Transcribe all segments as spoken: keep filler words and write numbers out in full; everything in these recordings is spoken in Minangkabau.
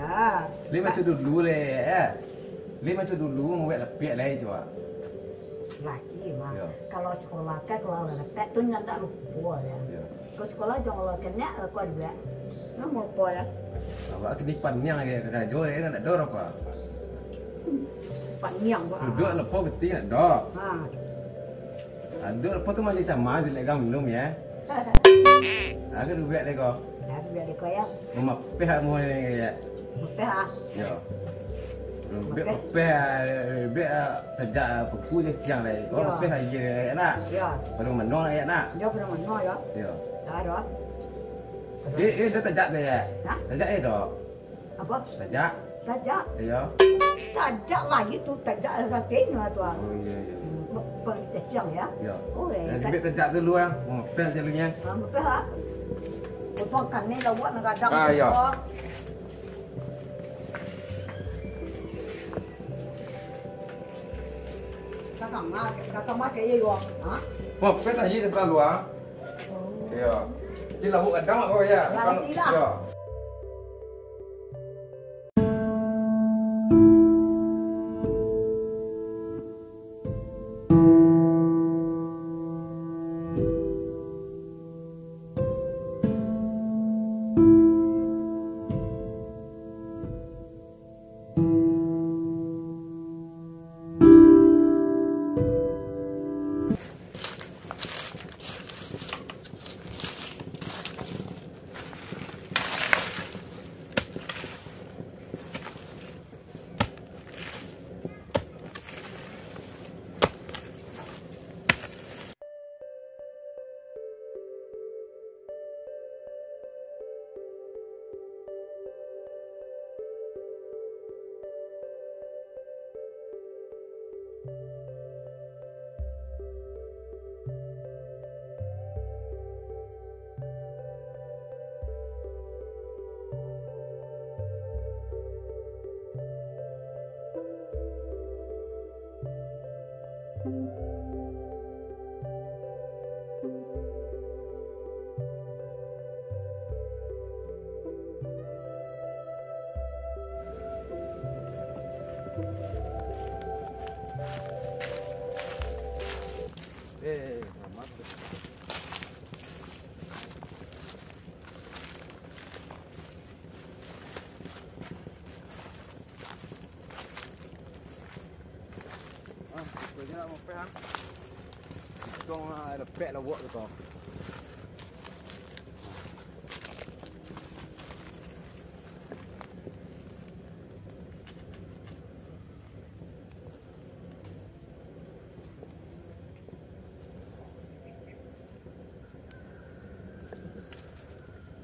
Ah, lai macam dulu lai, eh. Lai macam dulu, mawek lapiak lai, cubo. Lagi mah. Yo. Kalau sekolah kan, kalau lapiak tu ndak lupo ya. Yo. Kalau sekolah jangan lah kena, aku ada buat. Nah, mau apa ya? Awak kini paniang lagi, karajo lagi, nak dor apa? Paniang, Pak. Duduk lepo, beti nak dor. Ha. Aduk lepo tu masih sama, silek gang minum ya. Agak duit deh ko. Dah duit deh ko ya. Mamapeh amuah ni ya. Mamapeh ah. Yo. Lebih mamapeh, ah, lebih, ah, tajak, ah, puku je siang lai. Oh, yo. Mamapeh lagi lai, nak? Yo. Pada mano lai, nak? Yo, pada mano, yo. Yo. Dah, dah. Eh, eh, dah tajak tu ya? Hah? Tajak eh, dok? Apa? Tajak. Tajak? Iyo. Tajak lagi tu, tajak sacenya tu ah. Oh, iyo, iyo. Hmm, pe-, pe-, cacang ya. Iyo. Oh, eh, yang ta- dibuat tajak tu lu ah. Oh, pel jalurnya. Ah, betul ah. Potong kane lawan nak gadang. Ah, iyo. Kakak mak, kakak mak kayak iyo. Ha? Oh, pel tadi sebelah luar. Iyo. Kecil lauk gadang ko ya. Gadang kecil lah. Iyo. Eh, selamat. Ah, banyak nak mopeh, ah. Untung, ah, ada pek lah buat tu kau.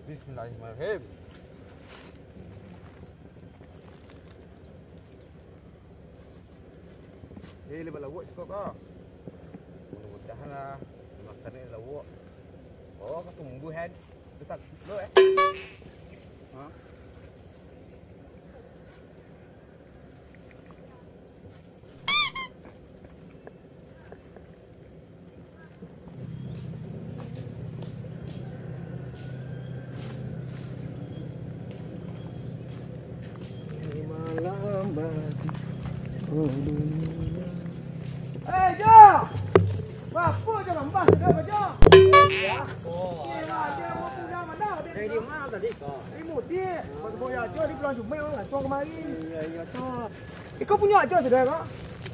Bismillahirrahmanirrahim. Eh, lebar lauak sikok ko. Mudah-mudahan lah, makan ni lauak. Oh, ka tumbuh kan. Tetap dulu, eh. Ha? Eh, Jo! Bapo Jo lambah sudah, Jo? Dari mana tadi kau? Dari Mudik. Baru Jo, di bulan Jumaik, langsung kemari. Iya, iya, Jo. Iko punyo ajo sudah ko?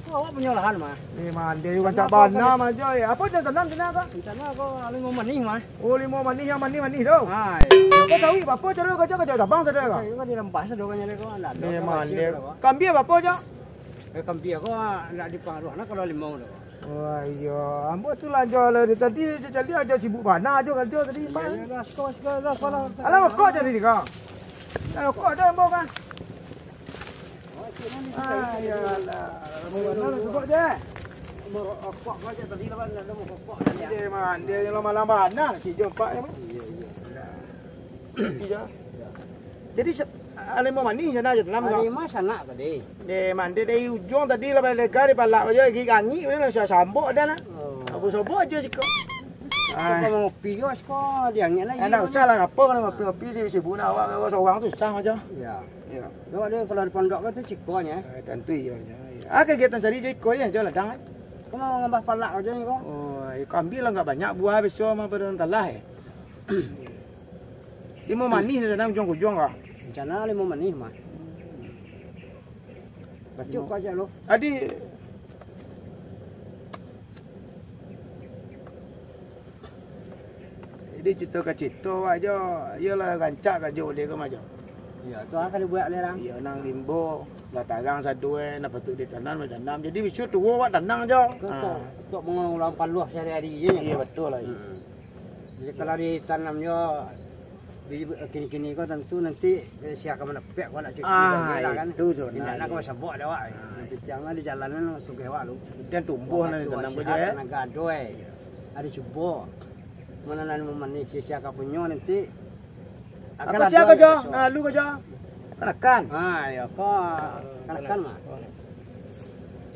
Iko awak punyo lahan, mah. Eh, mandeh rancak bana mah ajo, eh. Apo rencana rencana ko? Rencana ko limau manih, mah. Oh, limau manih yang manih-manih tu. Ha, iyo. Ko sawit bapo caro ko, Jo, ko Jo tabang sudah ko? Iyo, kan dilambah sudah ko, nyo ko, ndak ado. Eh, mandeh. Kambia bapo, Jo? Eh, kambia ko, ah, ndak dipangaruah nah kalau limau tu. Wah, iyo. Ambo tu lah Jo lah dari tadi, jadi ajo sibuk bana ajo karajo tadi, Pak. Iyo, iyo, dah, suko, suko, dah, suko lah. Alah, rokok jadi ko. Alah, rokok ado ambo kan. Ah, iyolah. Mana cubo je? Merokok aja tadi lah, Bang. Ada merokok aja. Dia mandi, dia lah malam bana si Jo, Pak, ya, Bang? Iya, iya. Iya. Jadi, se-, alimau manih sana aja tanam, Bang? Alimau sana tadi. Dia mandi dari ujung tadi lah, pada lega, dia palak aja lagi, gangi, udah lah, sambok dah, nak. Oh. Aku sobok aja siko. Kau mau ngopi ko, siko diangin lagi. Ndak usah lah, ngapo kalau ngopi-ngopi, sibuk-sibuk nak awak, awak sorang susah macam. Iya. Iya. Yo, kalau di pondok ko tu cikonyo. Eh, tentu iya, iya, iya. Ah, kegiatan sehari jo iko yo, jo ladang, eh. Kau mau ngambah palak aja ni kau. Oh, iko ambiak lah, nggak banyak buah, biaso mah pado talah, eh. Limo manih dah ujuang-ujuang kah? Rencana limo manih mah. Baco kau aja lo. Adi. Jadi cito ka cito awak jo, iyolah rancak karajo dek ko mah jo. Iyo, tu akan dibuek dek urang. Iyo, nan rimbo, lah tarang sado, eh, nan patuik ditanam, ditanam. Jadi bisuak tuo awak tanang jo. Kau tok, tok mangulang paluah sahari-hari je. Iyo, batua lah. Hmm. Jadi kalau ditanam jo, di kini-kini ko tantu nanti, eh, sia ka mandapek ko nak cuti. Ah, bagi lah kan. Itu jo, indak nah, nak ko sabok dek awak. Nah, pitiang lah di jalanan tugeh awak tu. Dan tumbuah nan ditanam ko je, eh. Tanaga ado, eh. Ado cubo. Mano nan manih sia ka punyo nanti. Apo sia ka jo? Nah, lu ka jo. Kanakan. Ha, iyo, ko kanakan mah.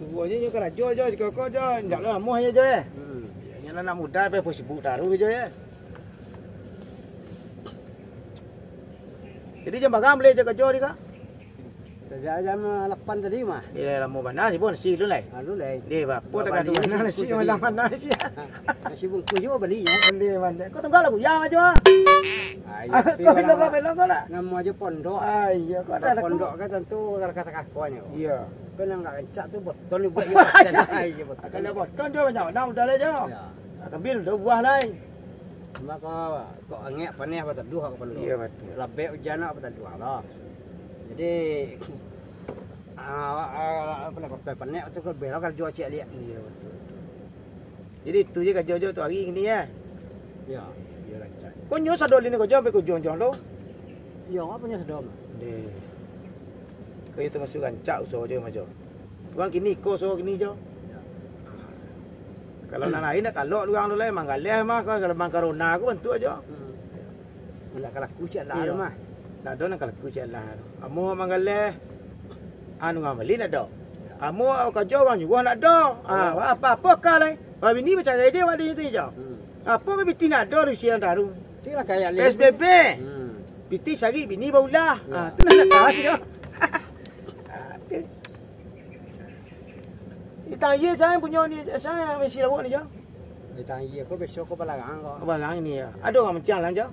Subuah je nyo karajo jo, sikoko jo, indak lah lamuah je jo, eh. Hmm. Inyo anak muda, pe, sibuk taruih jo, eh. Jadi jam bara mulai jo karajo tadi, Kak? Sajak jam lapan tadi mah. Iyo, lamo bana sih, Bon, nasi tu lai. Anu lai. Deh, bapo tak ado nasi, malam mana nasi? Nasi bungkus juo bali nyo. Deh, mantap. Kau tunggu lah, buyang aja. Ah, iyo, tapi kau bilang, kau bilang kau nak? Namo aja pondok. Ah, iyo, kau ada pondok kan tentu kata-kata nyo. Iyo. Kau nan ndak rancak tu botol ni buat. Ah, iyo, botol. Kalau botol tu banyak, nah, udah lah je. Iyo. Ambil tu buah lai. Cuma kau Kok angek paneh bataduah ka pondok. Iyo, batua. Labek ujan bataduah lah. Jadi, ah, ah, apo namo, panek tu ka bela karajo ciek liak. Iyo, batua. Jadi, itu je karajo jo tu hari kini, yo? Iyo. Iyo, rancak. Kok nyo sado lini karajo sampai ka ujuang-ujuang tu? Iyo, apo nyo sado mah? Deh. Kok itu masuk rancak usaho jo, Majo? Urang kini ko so kini jo. Kalau nan lain dak talok urang tu lai, manggaleh mah, kalau mangkarona ko bantuak ajo. Hmm. Indak ka laku ciek lah tu mah. Dak ado nan ka laku ciek lah. Amuah manggaleh, anu urang bali ndak ado. Amuah karajo urang nyuruah ndak ado. Ah, apo-apo ka lai. Babini bacarai je wak di situ jo. Hmm. Apo ka pitih ndak ado di usia nan taru. P S B B. Hmm. Pitih cari bini baulah. Yo. Ah, tu nan ndak tahu jo. Itang aia sia punyo ni, sia nan mangisi lawak ni, Jo? Itang aia ko biaso ko balarang ko. Balarang ni, yo. Ado urang manciang lah, Jo?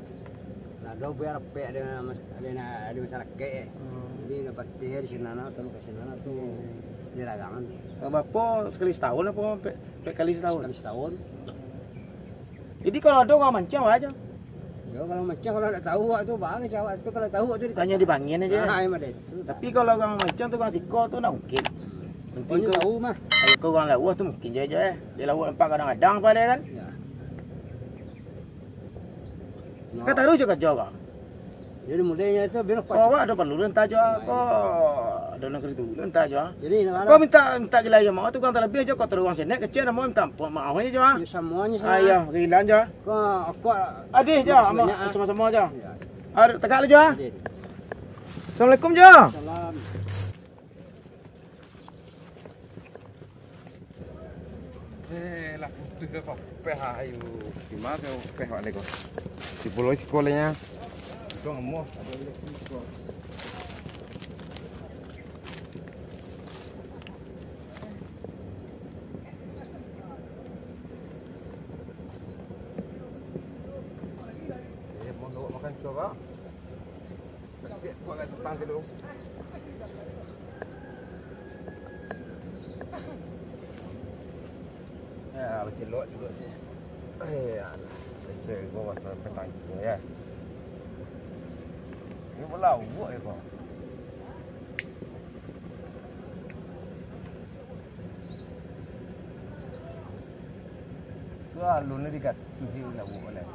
Lah, ado buek rapek ado mas-, ado na-, ado masyarakat, eh. Hmm. Jadi, ado pateh di sinan, atau ka sinan, tu dilarang tu. Barapo sakali satahun apo pe-, pek kali satahun? Sakali satahun. Jadi, kalau ado urang manciang, baa Jo? Yo, kalau manciang, kalau ndak tahu awak tu, baa kecek awak tu, kalau tahu awak tu ditanyo di bangin aja. Ah, iyo, model tu. Tapi kalau urang manciang tu, urang siko tu, ndak mungkin. Mungkin pokoknyo tu tahu mah. Kalau kau urang lauah tu, mungkin je, Jo, eh. Di lauah nampak kadang-kadang apa dia kan? Yo. Nah. Ka taruih jo karajo kau. Jadi, mudahnyo tu, bino. Oh, awak ado parlu dulu, entah Jo, ko ado nan karajo dulu, entah Jo. Jadi, nak kau minta, minta gilai jo, mau tu, kau talabiah Jo, kau taruih urang sinek, kecek, namo minta maaf aja Jo. Yo, samonyo. Ayo, gilaan Jo. Ko, ko. Adih Jo, makasih banyak, ah. Samo-samo Jo. Iyo. Ar-, tagak lu Jo. Adih. Assalamualaikum Jo. Salam. Eh, lah putuih dah, Pak. Peh, ayo. Di ma ka peh, Pak, leko? Di pulau sekolahnya. Itu ngemoh. Eh, mau bawa makan tu, Pak? Sakik, kuat kat tentang tu. Ya, bacilok jugo sih. Eh, alah. Bacilok gua pasal petang tu, ya. Ini bola uwak ya, kau. Tu alun ni digatuh di uwak lah.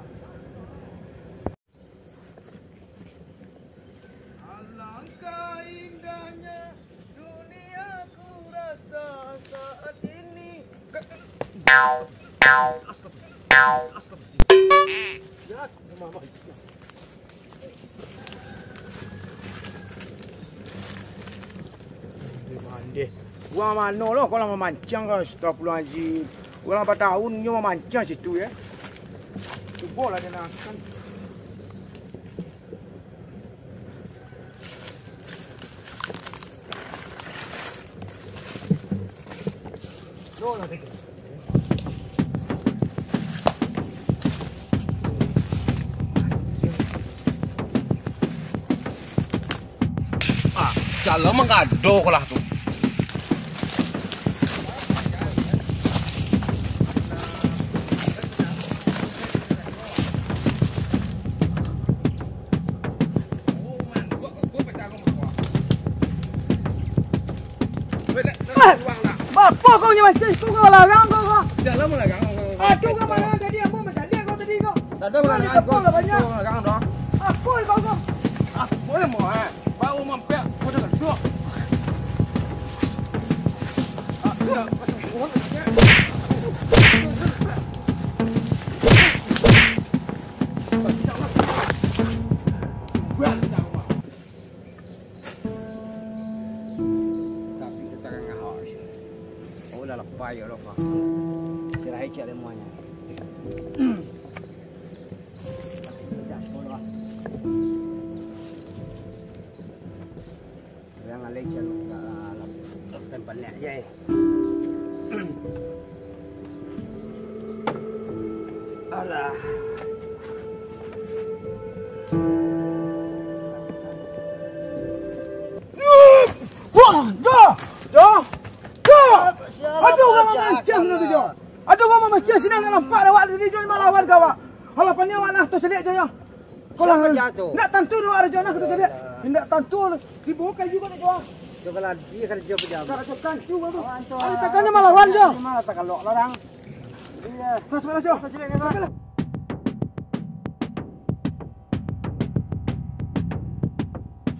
Alangkah indahnya dunia ku rasa saat ini. Mandeh. Urang mano lo kau lah mamanciang kau, astagfirullahalazim. Urang batahun nyo mamanciang situ, yo. Oh, lah dia nak kan. Ah, jalan manggadok lah tu. Eh, bapo kau nyo mancing, tu kau larang kau, kau. Aduh, kau mana tadi, ambo mancaliak kau tadi, kau. Kau ni kepala banyak. Apo kau, kau? Apo yang mau, eh? Baru mampir, kau dah gedok. Tapi kita kan ngahak. Oh, lah lapar ya, lapar. Istirahat cak lemuanya. Tapi kita sekolah. Yang alai cak lu, tak, tak, tak panek je, eh. Alah. Wah, dah, dah, dah. Aduh, urang mamancang tu, Jo. Aduh, urang mamancang, sinan nak nampak dek awak tadi, Jo, malawan ka awak. Alah, paniang awak nah, tasadiak, Jo, yo. Kau lah, indak tantu dek awak, Jo, nah, tasadiak. Indak tantu, tibo kayu kau, Jo. Jo, kalau dia karajo pajam. Karajo kancu kau tu. Alah, takannyo malawan, Jo. Malah takalok lah, dang. Iya. Masuk, masuk. Masuk, masuk.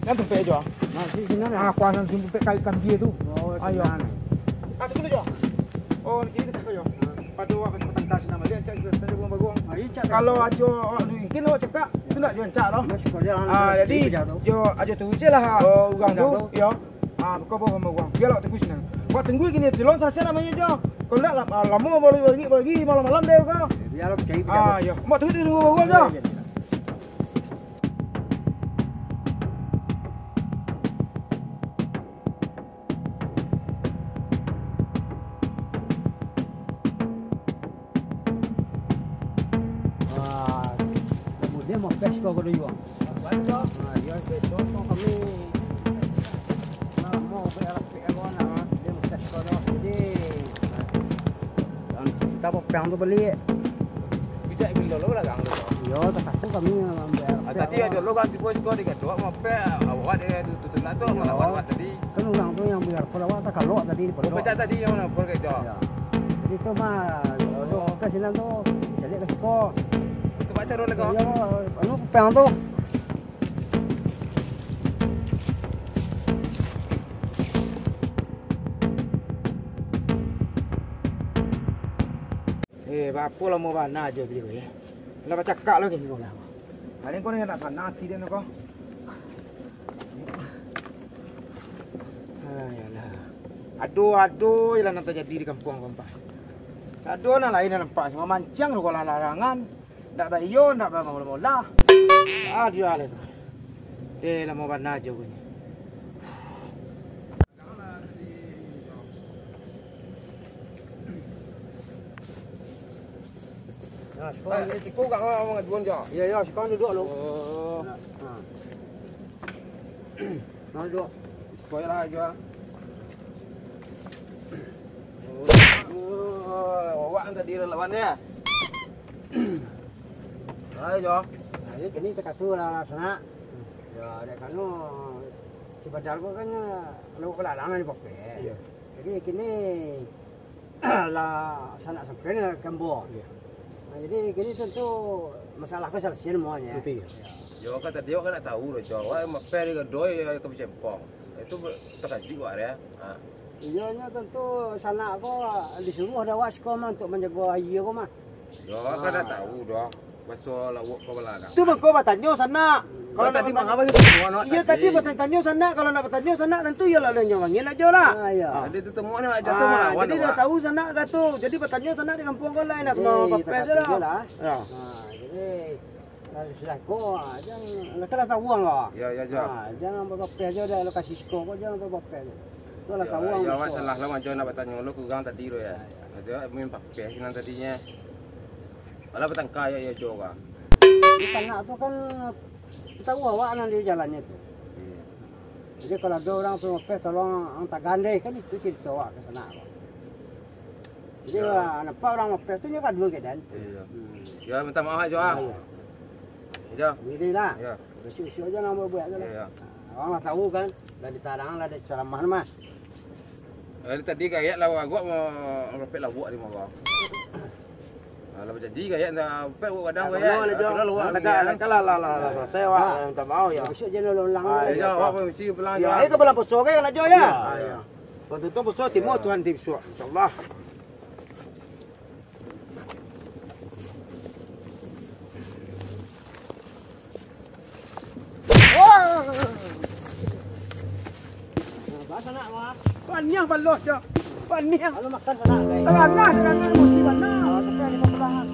Nan tumpek, Jo. Nah, si sinan, ah, kuanan si tumpek kai kambia tu. Oh, ayo. Sinan. Ah, tunggu dulu, Jo. Oh, ini dekat, Jo. Pado awak patang ka sinan, dia cak kita ada buang baguang. Ah, iya, cak. Kalau ajo awak tu mungkin awak cakak, tu nak Jo cak lah. Iya, sekolah, ah, jadi, Jo, ajo tu je lah, oh, urang tu, yo. Ah, buka bawah, bawah. Biar awak tunggu sinan. Awak tunggu kini, tilon salasai namonyo, Jo. Kalau ndak, la-, lamo balik, balik, balik, malam-malam deh, kau. Biar awak cari. Ah, yo. Awak tunggu, tunggu, tunggu, Jo. Iya, iya, iya. Wah, kemudian mau pes kau, kau dulu. Nah, iyo, besok tu kami, nah, mau bayar P R wan, nah, dia mesti sekolah, jadi, nah, kita apa pang tu bali. Tidak, bilo lo lah, Kang, tu. Iyo, takah tu kami, nah, bayar. Ah, tadi ado lo kan tibo sekolah di Gadok, mau pe, awak dia tu, tu, tu, lah tu, iyo, malah awak tadi. Kan urang tu yang bayar, kalau awak takalok tadi di pondok. Pecah tadi yang mana, pondok itu? Iyo. Jadi tu mah, kalau ka sinan tu, cari ka siko. Tu baca dulu, Kang. Iyo, anu, pang tu. Eh, bapo lamo bana jo baliau, eh. Lah bacakak lo kini ko lah. Paling ko ni nak sanang ati den ko. Ah, yalah. Ado, ado je lah nan tajadi di kampuang ko, Pak. Ado nan lain nan nampak, cuma mancang tu ko lah larangan. Ndak baiyo, ndak bamola-mola. Ah, dia lah tu. Eh, lamo bana jo ko ni. Nah, siko. Eh, siko ka ma-, mangaduan jo? Iyo, iyo, siko duduak lu. Oh. Nah, nah. Nah, duduak. Siko lah jo. Oh, awak nan tadi lawan dia. Ayo, jo. Nah, jadi kini takatu lah, sanak. Yo, dek anu, si Badal ko kan, eh, lewat balalang di Pope. Iyo. Jadi kini, lah sanak sampai ni ka ambo. Iyo. Nah, jadi kini tantu masalah ko salasai namonyo. Batua. Yo, kan tadi awak kan ndak tahu doh, Jo. Awak mampir di Gadok, yo, ka Bacempong. Itu be-, takajuik awak, yo. Ha. Iyo, nyo tantu sanak ko disuruah dek awak siko mah untuak manjago aia ko mah. Yo, kan ndak tahu doh. Baso lawak ka balalang. Tu mangko batanyo sanak. Kalau tadi ndak mangapa sih? Iyo, tadi batanyo sanak, kalau ndak batanyo sanak, tantu iyo lah nyo mangiak lah jo lah. Ah, iyo. Ah. Jadi tu tamu ni, ah, jadi dah tahu sanak ka tu. Jadi batanyo sanak di kampuang ko lah, nak samo papes lah. Yo. Ah, jadi Eh, lah sudah ko, ah, jan, lah kan lah tahu ang lah. Ya, ya, ya. Ah, jan babapeh jo dah, lokasi siko ko jan babapeh jo. Tu lah tahu ang. Ya, awak salah lah, Mak Jo, nak batanyo lo ka urang tadi tu, ya. Ya, ya. Ado main papeh sinan tadinyo. Alah batangka, ya, ya, Jo, ka. Di tanak tu kan tahu awak nan di jalannyo tu. Iya. Jadi, kalau ado urang tu mopeh, tolong ang tagandai, kan itu carito awak ka sanak ko. Jadi, ya, wah, nampak urang mopeh tu, nyo gaduah keadaan. Iya. Hmm. Ya, minta maaf, Jo, ah. Iya. Jo. Jadi lah. Iya. Bisuak-bisuak aja lah buek-buek aja lah. Iya. Nah, urang lah tahu kan, lah ditarang, lah dicaramah mah. Jadi tadi gayak lah agak mau mopeh lah buek di mawak. Alah, jadi gayak ndak pek buek gadang. Nah, gayak. Lah, lah, lah, lah, lah, selesai, wak. Nah. Minta maaf, ya. Besok je lah ulang. Ah, iya, wak, permisi pulang, ya. Itu bulan puasa kan, nak Jo, ya? Iya. Ah, iya. Bantu tu puasa timur Tuhan di besok, insyaallah. Wah! Nah, bahasa nak, wah. Paniang balos, Jo. Paniang. Kalau makan sanak, guys. Tangah, tangah, mesti bana. Kalau sampai kita pulang.